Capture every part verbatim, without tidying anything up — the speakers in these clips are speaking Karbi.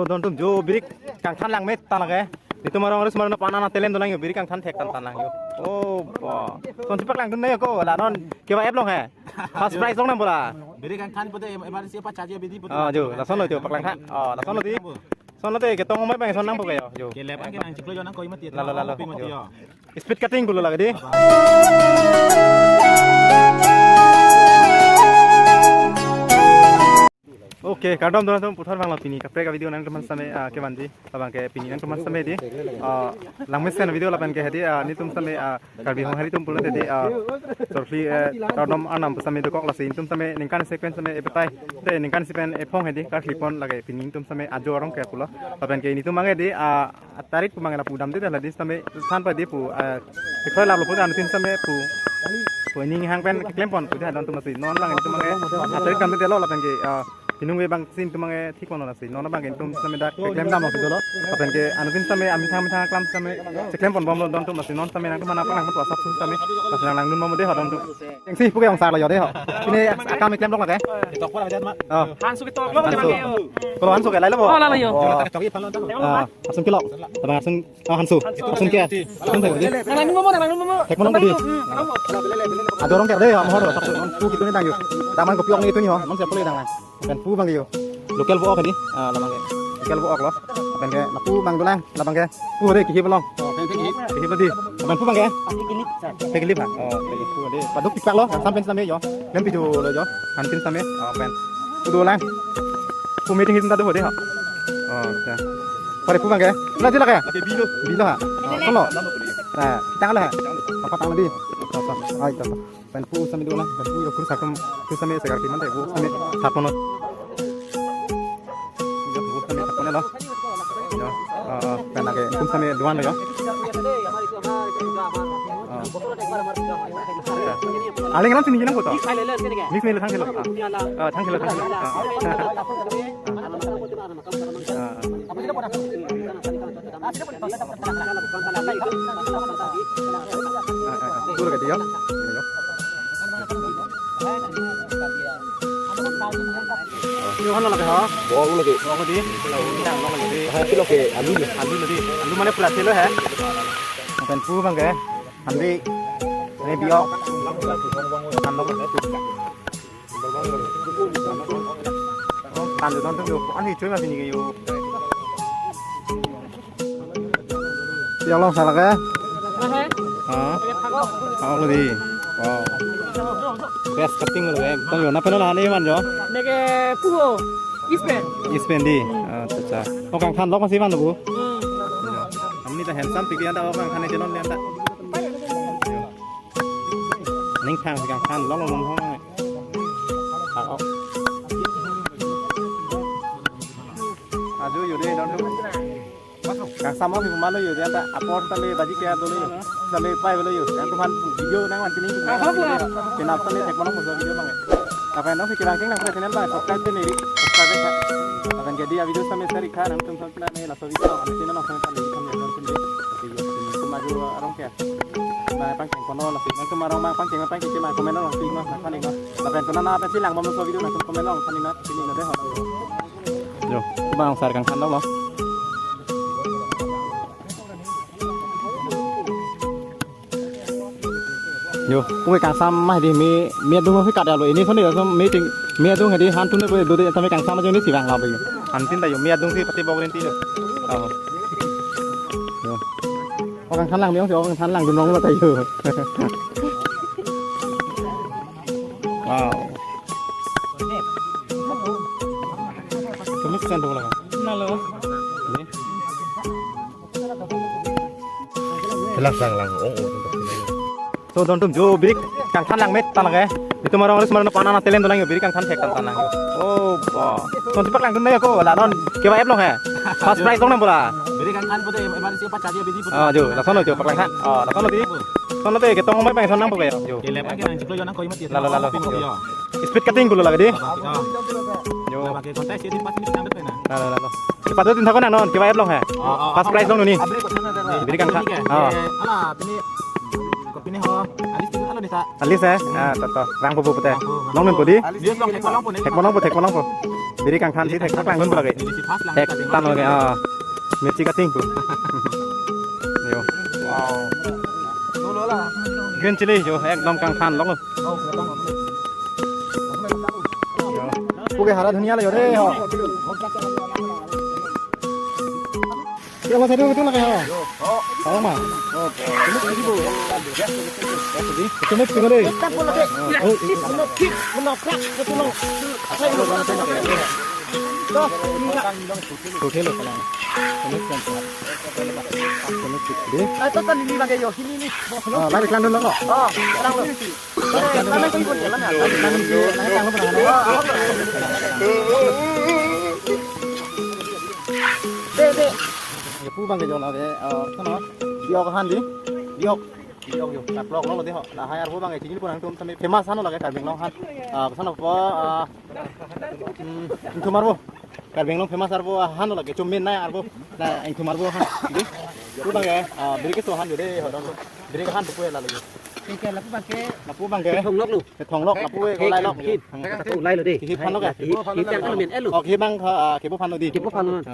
Don atum jo biri kangthan langme tang lake. Netum arong arus marno pana na talent dolang jo, biri kangthan thek tang tang lang jo. Oh, ba. Ton sipak langdun na jo ko, la non keva-ep long he. First prize long nang bola. Biri kangthan pute em-, emergency apa charge bidi pute. Ah, jo, lason lo jo paklangthan. Oh, lason lo di. Lason lo di ketong mai bang son nangpo ke jo. Jo. Ke lepan ke nangchiklo jo nangkoi mati. Lalo, lalo. Kopi mati jo. Speed cutting pulo lake di. Okay, kardom don atum, puthot vanglo pini kaprek a-video nangtum aphan sitame, ah, kevanji, labang ke pini nangtum aphan sitame di, ah, langmesen a-video lapen ke hedi, ah, netum sitame, ah, Karbi Honghari atum pulote di, ah, sorkli, eh, kardom arnam sitame dokok, lasi netum sitame ningkan sequence sitame epetai, te ningkan isi pen ephong hedi karkli pon lake pini netum sitame ajo arong ke pulo, lapen ke netum abang ke di, ah, tarik pu abang ke lapu damde dak ladi sitame than pa di pu, eh, tikroi lap lo pu anuttin sitame pu, pu ining hang pen keklem pon pu di ha don atum, lasi non abang ke netum abang ke tarik damde lo lapen ke, eh, inung ve abang si netum abang ke thik pon lo, lasi non abang ke netum sitame dak keklem dam lo si dolo, lapen ke anuttin sitame amethang amethang aklam sitame keklem pon bom lo don atum, lasi non sitame nangtum aphan nangpaklang pon asap sitame, lasi nang langdun bom de ha don atum. Engsi puke ongsar lo jo de ho. Pini akam keklem lok lake. Ketok pon aja ma. Oh. Hansu ketok. Hansu. Kalau Hansu ke lailo bo. Oh, lailo jo. Oh. Ah, asun kelok. Abang asun, oh, Hansu. Asun ke. Asun ke. Nang nang momo, nang nang momo. Thek mono di. Ajo arong ke de ho, mohor. Pu kitu ni dang jo. Taman kopi ong ni itu ni ho. Mon siapa lagi dang lang. Lapen pu abang ke jo. Local vo-ok di. Ah, labang ke. Local vo-ok lo. Lapen ke lapu abang dolang. Labang ke. Pu de kihip along. Kihip lo di. Lapen pu abang ke. Pekilip ha. Oh, pekilip pu de. Paduk tikpak lo. Kangsam pen sitame jo. Klem pitu lo jo. Hantin sitame. Oh, pen. Pu dolang. Pu meeting hitin ta do de ha. Oh, ya. Pare pu abang ke. La jila ke. Bilo ha. Oh, solo. Nah, kita kalah. Apa tang di? Apa? Ai, apa? Pen pu sitame dolang, pen pu jo kursa atum, pu sitame segar kiman te, pu sitame thap ponlo. Jo pu sitame thap ponlo. Jo, ah, ah, pen lake pu sitame doan lo jo. Ah. Aling alam sini nang foto. Mix neli thang silo. Ah. Ah, thang silo, thang silo. Ah. Ah, ah. Tur ke dia. Ini kan lagi ha? Bol lagi. Bol di. Ini kan lagi. Hai, kilo ke alu ya? Alu lagi. Alu mana pura kilo ha? Makan pu abang ke. Andi. Ini biok. Makan lo. Tan jo don atum jo, an hi chui ma pini ke jo. Yo long sa lake. Aha. Ha? Pakai phagok. Oh, di. Wow. Best cutting lo, eh. Tong jo, na pen lo han e man jo. Neke puho. Ispen. Ispen di. Acha, acha. Oh, kangthan lok masi man lo bu. Hmm. Amni ta handsome pik anta, oh, kangthan e jenon anta. Ning thang si kangthan long long long. Ah, oh. Ajo jo de don atum. Kangsam ong si puma lo jo de anta apor ta le baji ke do lo jo. Ta le pai lo jo. Nangtum aphan video nangvan pini. Kenap ta le thek mono puso video abang. Lapen nong si kevang keng nang channel abang subscribe te neri. Subscribe te. Lapen jadi a-video sitame share ik tha nangtum aphan pina ne laso video. Channel nong sitame pali kami don atum de. Video sitame ajo arong ke. Nangpangcheng ponlo lasi, nangtum arong abang pangcheng pangcheng ma comment along si ma nangphan ik ma. Lapen konat na pensi lang bom laso video nangtum comment along phan ik ma, pini lo de ho. Jo, abang sar kangthan lo. Jo, puke kangsam ma di, me, me adung si kat lo. Ini soni laso me ting, me adung di han tune puke do de tame kangsam ajo ni si vang lo be. Hantin ta jo me adung si pati bok rinti jo. Oh. Jo. Oh, kangthan lang biong si, oh, kangthan langdun long lo ta jo. Wow. Tumis kan dong lang. Nalo. Ini. Lang lang lang. Oh, oh. So don atum jo biri kangthan langme tang lake. Netum arong arus marno pana na talent dolang jo, biri kangthan thek tang tang lang jo. Oh, ba. Ton sipak langdun na jo ko, la non keva-ep long he. First prize long nang bola. Biri kangthan pute em-, emergency apa charge bidi pute. Ah, jo, lason lo jo paklangthan. Ah, lason lo di. Lason lo di ketong mai bang son nangpo ke jo. Jo. Ke lepan ke nangchiklo jo nangkoi mati. Lalo, lalo. Kopi mati jo. Speed cutting pulo lake di. Ah. Jo. Lake kontes ini pas ini tang de na. Lalo, lalo. Cepat tu tinta ko na non, keva-ep long he. Ah, ah. First prize long nuni. Abri ko sana de. Biri kangthan. Ah. Eh, ala, pini kopi ni ho. Alis tu alo ni ta. Alis he? Ah, to, to. Rang po po pute. Rang po, rang po. Long nun po di? News long thek malong po, thek malong po, thek malong po. Biri kangthan si thek paklang dun lake. Thek tan lake, ah. Mirchi kating pu. Yo. Wow. Green chili yo, ekdom kangthan lok lo. Yo. Puke hara dhuniya lo yo de ho. Yo, mas, itu, itu lagi, ha? Tahu, ma? Cuma itu deh. Oh, itu lo, kalau. Cuma itu kan. Cuma itu deh. Ah, itu kan ini lagi, yo. Ini, ini. Ah, balik lang dulu kok. Oh, lang dulu. Lapu bang ke jona ke, eh, sana. Diok han di. Diok. Diok yo. Lapu lo lo di ho. Lahai arvo bang ke chini pun angtum tame famous han lo lake Karbi Anglong han. Ah, sana po, ah, hmm, ingthum arvo. Karbi Anglong famous arvo han lo lake chumin nai arvo. Na ingthum arvo han. Di. Lapu bang ke, ah, biri keso han yo de ho dong. Biri han tu kue la lagi. Oke, lapu bang ke. Lapu bang ke. Thong lok lo. Kethong lok, lapu e, ko lai lok. Kethong lok. Ko lai lo deh. Kethong lok ya? Kethong lok. Kethong lok. Oh, kethong lok. Oh, kethong lok. Kethong lok. Kethong lok.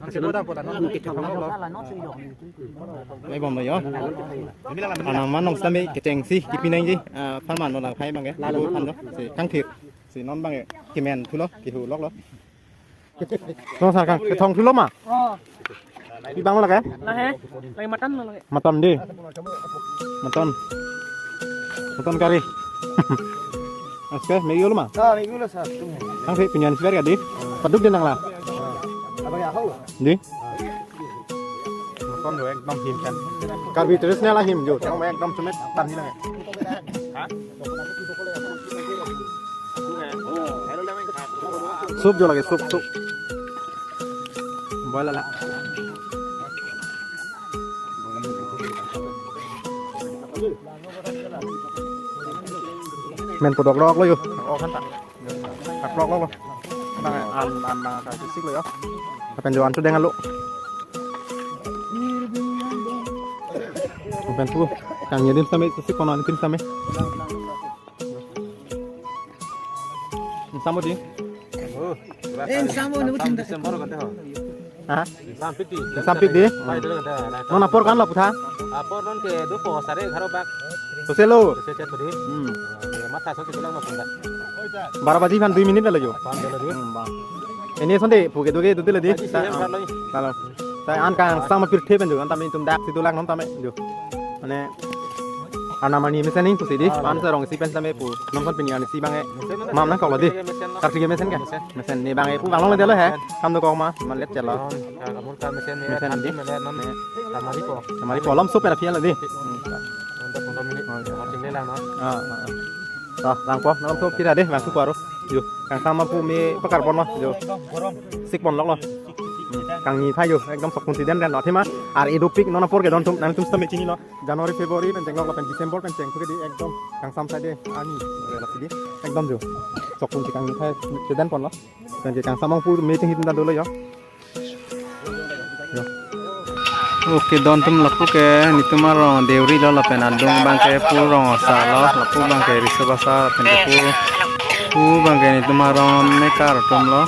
Kethong lok. Kethong lok. Kethong lok. Mai bom lo yo. Anam man nong sitame kechengsi, kipinangji, ah, phan man lo lang phai bang ke. Kethong lok. Si kangthir. Si non bang ke. Kimen thulo, kihu lok lo. Nong sar kang, kethong thulo ma? Oh. Pi bang lake? Lahai. Lahai mutton lo lake. Mutton di. Mutton. Mutton curry. Oke, Maggi lo ma? Ah, Maggi lo, sir. Kang si pinyan sver ka di? Paduk din nang la. Apa ya, kau? Di? Mutton lo ekdom him kan. Karbi traditional ahim jo. Ekdom semet tan hilang ya. Hah? Soup jo lake, soup, soup. Boil la. Men podok dok lo yo. Oh, kan tak. Tak dok lo. Nang an an nang ka sik lo yo. Lapen jo an chedeng alo. Lapen pu kangni adim sitame, sik kono adim sitame. Samo di. Oh, eh, samo nu Desember kan deh. Ha? Sampit di. Sampit di? Pai dulu kan deh. Non apor kan lo putha? Apor non ke do po sare gharo bak. To selo. To se chat di. Hmm. Ye matha so ke bilang ma punda. Baro baji phan dui minit lagi jo. Phan dulu di. Hmm, bang. Ini sonde puke duke dute lagi. Baji sih, ya, kalau. Kalau. Sai an kangsam apirthe pen jo, an tame itum dak si do lang non tame jo. Mane, arnam arni mesen ning pusi di, ah, an sarong si pen tame pu, non kon pini arni si bang e. Mesen, mesen. Mam nangkok lo di. Mesen, mesen. Karsi mesen ke? Mesen. Mesen ne bang e pu bang long le lo he. Mesen. Kam dokok ma, man let chelo. Non, ka-, amul ka mesen ne, mesen di. Mesen ne, non, kamari po. Kamari po lom sup era phial di. Hmm. Untuk pondro minit. Oh, iya. Mau tinggal lang, non. Ah, ah, ah. Ah, langpo, non sup kira deh, langsung kuaro. Jo, kangsam apu me pakar pon lo, jo. Sik pon lok lo. Hmm, kangni phai jo, ekdom sok kunsi den den lo, thima. Ar edo pik non apor ke don tum, nangtum sitame chinilo. January, February pen chenglok lapen December pen cheng thu ke di ekdom kangsam sai de arni. Oke, lasi di. Ekdom jo. Sok kunsi kangni phai den pon lo. Pen ke kangsam angpu me ching hit ta dolo yo. Yo. Oke, don tum lapu ke netum arong deuri lo lapen adung bang ke pu rong asar lo, lapu bang ke riso basa lapen ke pu, pu bang ke netum arong mekar atum lo.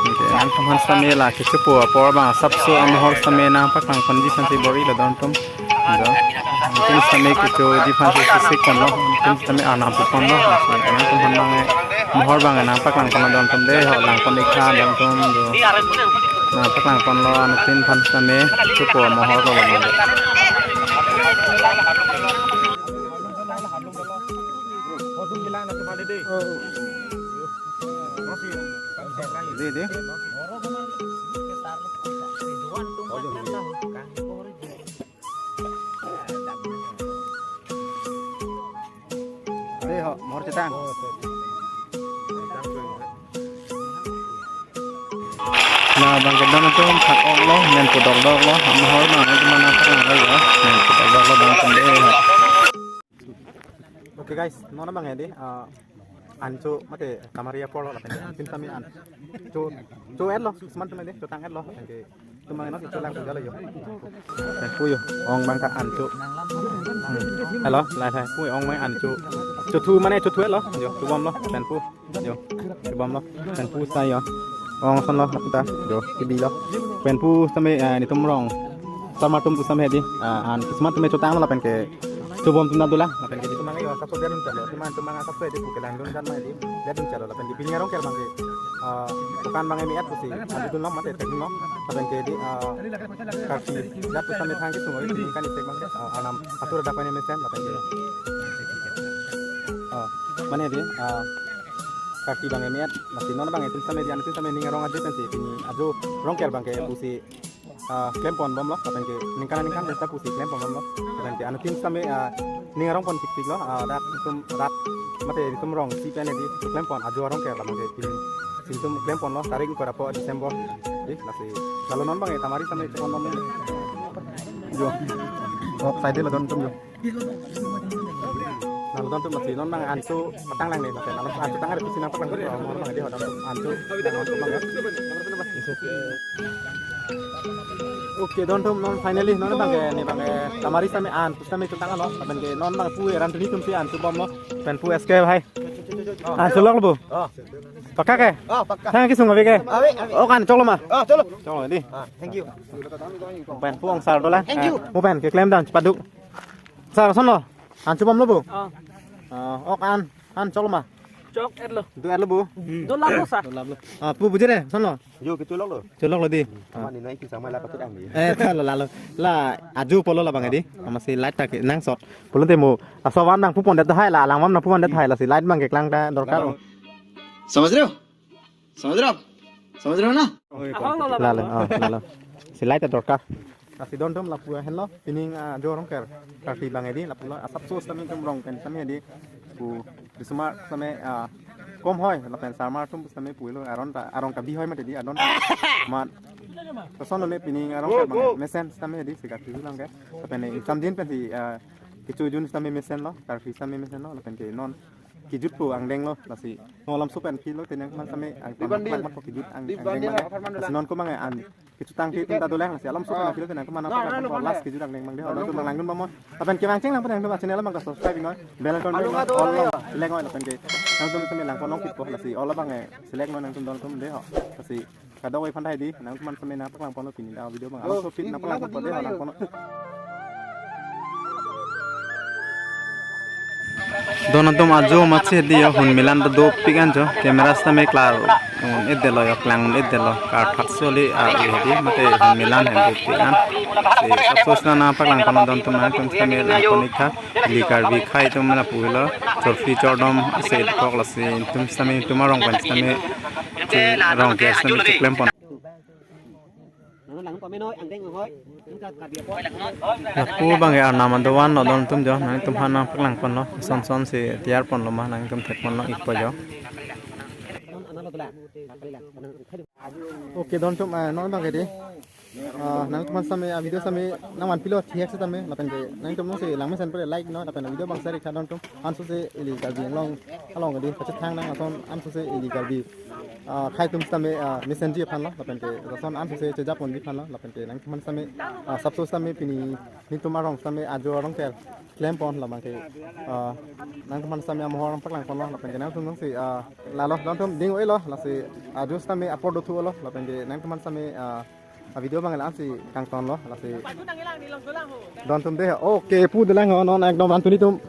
Oke, nangtum aphan sitame la kechopo apor bang asapso amohor sitame nangpaklang ponji aphan si bor-ilo don tum. Jo. Netum sitame kechoji aphan si sik pon lo, netum sitame arnam pu pon lo. Nangtum aphan bang e mohor bang e nangpaklang pon lo don tum de, ho lang pon ik tha don tum jo. Nangpaklang pon lo, netum aphan sitame kechopo mohor lo don tum. Di, di. Dei ho, mohor chetang. Na bang kedam atum thak ok lo, men pudok dok lo, mohor bang atum mana thak ok lo, men pudok dok lo bang kende ho. Oke guys, non bang ya di, eh, ancho mate kamari apor lo lapen antin kami an. Cho, cho et lo, seman tum de, chotang et lo. Oke. Tum bang non cho lang puja lo yo. Eh, puyo, ong bang ta ancho. Hmm. Hello, lai lai, puyo ong bang ancho. Chothu mane chothu lo, jo, chobomlo, penpu, jo, chobomlo, penpu sai jo. Ong ason lo, ta, jo, kebilo. Penpu sitame, eh, netum rong. Samar atum tu sitame di, eh, an kismat sitame chotanglo lapen ke chobom atum ta dolang, lapen ke netum abang jo, asapso dia dun chalo, netum abang asapso di pu kelangdun jan ma di, dia dun chalo, lapen ke pini arongker abang ke, eh, dukan abang me-et pusi, adu dunlo mate thekdunlo, lapen ke di, eh, karsi, jat tu sitame thang kesung oi, pini kan isek abang ke, eh, anam atur ada kone mesen, lapen ke, eh, mane di, eh, karsi abang me-et, masi non abang itum sitame di, an itum sitame ning arong ajo pensi, pini ajo rongker abang ke pusi, ah, klempon bomlo, lapen ke ningkan ningkan desta pusi klempon bomlo, lapen ke anuttin sitame, ah, ning arongpon tiktiklo, ah, dak itum rat mate itum rong si pen di klempon ajo arongker lapen ke pini itum klemponlo tarik ingkoi ra pho December. Di, lasi lalo non abang Tamari sitame chepon bomlo. Jo. Oh, side lo don atum jo. Nang don atum masi non abang anso patang lang dei, masi nang anso tang hari pusi nangpatang dei, oh, abang dei, don atum anso. Okay, don atum non finally non abang ke, ne abang ke, Tamari sitame an, pusi sitame chotanglo, lapen ke non abang pu eran tuni atum si an chobomlo, penpu S K bhai. An choloklo bo? Oh. Pakka ke? Oh, pakka. Thang kesung ave ke? Ave, ave. Oh, an choklo ma? Oh, choklo. Choklo di. Ah, thank you. Penpu angsar dolang. Thank you. Eh, mo pen keklem dam chepaduk. Sar, ason lo? An chobomlo bo? Oh. Ah, ok an, an choklo ma? Chok-etlo. Do-etlo bo? Hmm. Dolaplo sa. Dolaplo. Ah, pu bujire, ason lo? Jo, kecholoklo. Choloklo di. Amat ni nai kisang mai la patut ang di. Eh, ta lo lalo. La, ajo pulo la abang di. Amatsi light ta kenangsot. Pulote mo, aso van nangpupondet tahai la, alang van nangpupondet tahai lasi light abang keklang ta dorkar. Lalo. Samajh rahe ho? Samajh rahe ho aap? Samajh rahe ho na? Ahong lo la. Lalo, oh, lalo. Si light ta dorkar. Lasi don atum lapu ahenlo, pining, ah, ajo arongker. Karsi abang di, lapulo, asapso sitame itum rong pen sitame di. Pu, bisumar sitame, ah, kom hoi, lapen sarmar atum sitame pulo, aron ta, arong kabi hoi mate di, adon. Mat. Lason lo ne pining arongker abang mesen sitame di, si karsi lang ke. Lapen ne, itum din pensi, ah, kecho jun sitame mesenlo, karsi sitame mesenlo, lapen ke non. Kejut pu angdenglo, lasi. Nonglom supen kilo, tenang man sitame, ang Iban di. Mat mat kejut ang, Iban di angdeng na man. Aparman. Lasi non ko abang an. Kechotang ke itum ta dolang, lasi alam supen kilo, tenang ko mana. Nah, apa nah, kan, nah, last kejut angdeng abang dei, nah, alam nah, supen nah, langdun bomlo. Lapen kemang cheng lang pen, channel abang subscribe noi. Bell icon aduh, aduh, all aduh. Select noi, lapen ke. Nangtum sitame langpon nangkitpo, lasi all abang, eh, select noi nangtum don atum dei ho. Lasi kadokave aphan tahai di, nangtum man sitame nangpaklangponlo pini ta video abang. Alam so pin nangpaklangponpo dei ho, langponlo. Don atum ajo amatsi di jo, hun milan ta dopik an jo, camera sitame klar un-edetlo jo, klang un-edetlo, karthak soli a, eh, di mate hun milan hem dopik an. Si asapso sina nangpaklangponlo don atum, nangtum sitame langpon ik tha, ili Karbi akhei atum lapu helo, chorpi chordom ase kok lasi, itum sitame itum arong pen sitame, si rongker sitame cheklempon. Lapu abang ke arnam adovan lo don atum jo, nangtum aphan nangpaklangponlo, son son si tiyarponlo ma, nangtum thekponlo ikpo jo. Okay, don atum, ah, non abang ke di. Ah, nangtum aphan sitame, ah, video sitame, nangvanpilo thihek sitame, lapen ke, nangtum nong si langmesen pore like noi, lapen video abang share ik tha don atum, anso si ili Karbi Anglong along di, pachethang nang ason anso si ili Karbi. Ah, akhei atum sitame, ah, mesenji aphanlo, lapen ke, lason anso si chejaponji aphanlo, lapen ke, nangtum aphan sitame, ah, asapso sitame pini, netum arong sitame, ajo arongker, klempon labang ke, ah, nangtum aphan sitame amohor paklangponlo, lapen ke, nangtum nong si, ah, lalo, don atum ding-oilo, lasi, ajo sitame apor dothu-olo, lapen ke, nangtum aphan sitame, ah, a video abang la-an si kangtonlo, lasi. Don atum dei, okay, pu dolang ho, non ekdom ran tuni atum.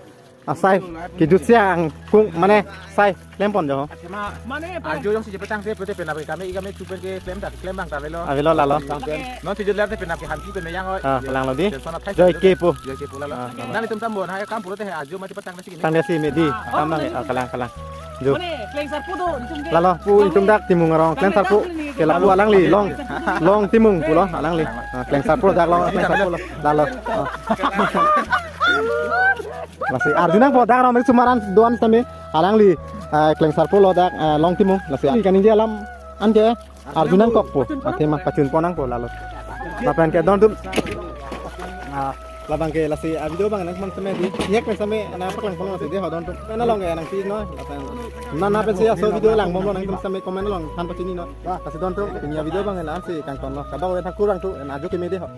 Asai, kejut siang kung, mane, sai, klempon jo. Mane, ajo jongsi chepatang se, pute penap kami, kami chupen keklem dak, klem abang ta avelo. Avelo lalo. Non si jut lar te penap ke hansi pen yang oi. Ah, langlo di. Joi ke pu. Joi ke pu lalo. Ah, lalo. Nang itum tambon, hai kam pulote hai ajo mati patang nasi kini. Tang nasi me di, ah, kam nang, ah, kalang, kalang. Jo. Mane, Klengsarpo do, itum ke. Lalo, pu itum dak Timung arong, Klengsarpo. Ke lapu alangli, Long, Long Timung pulo, alangli. Ah, Klengsarpo dak Long, Klengsarpo lo. Lalo. Ah. Lasi arjunangpo dak arong sumaran doan sitame, alangli, ah, Klengsarpo lo dak, ah, Long Timung. Lasi kaningje alam anke arjunangkokpo, athema pachunpon nangpo lalo. Lapen ke don atum. Ah, labang ke lasi, ah, video abang nangtum sitame di, niyek pen sitame nangpaklangponlo lasi dei ho don atum. Pen along ke nangpi noi, lapen. Nana pensi aso video langbomlo nangtum sitame comment along than pachini noi. Lasi don atum, pini a video abang la-an si kangtonlo. Kadokave thakur rang tu, ajo keme dei ho.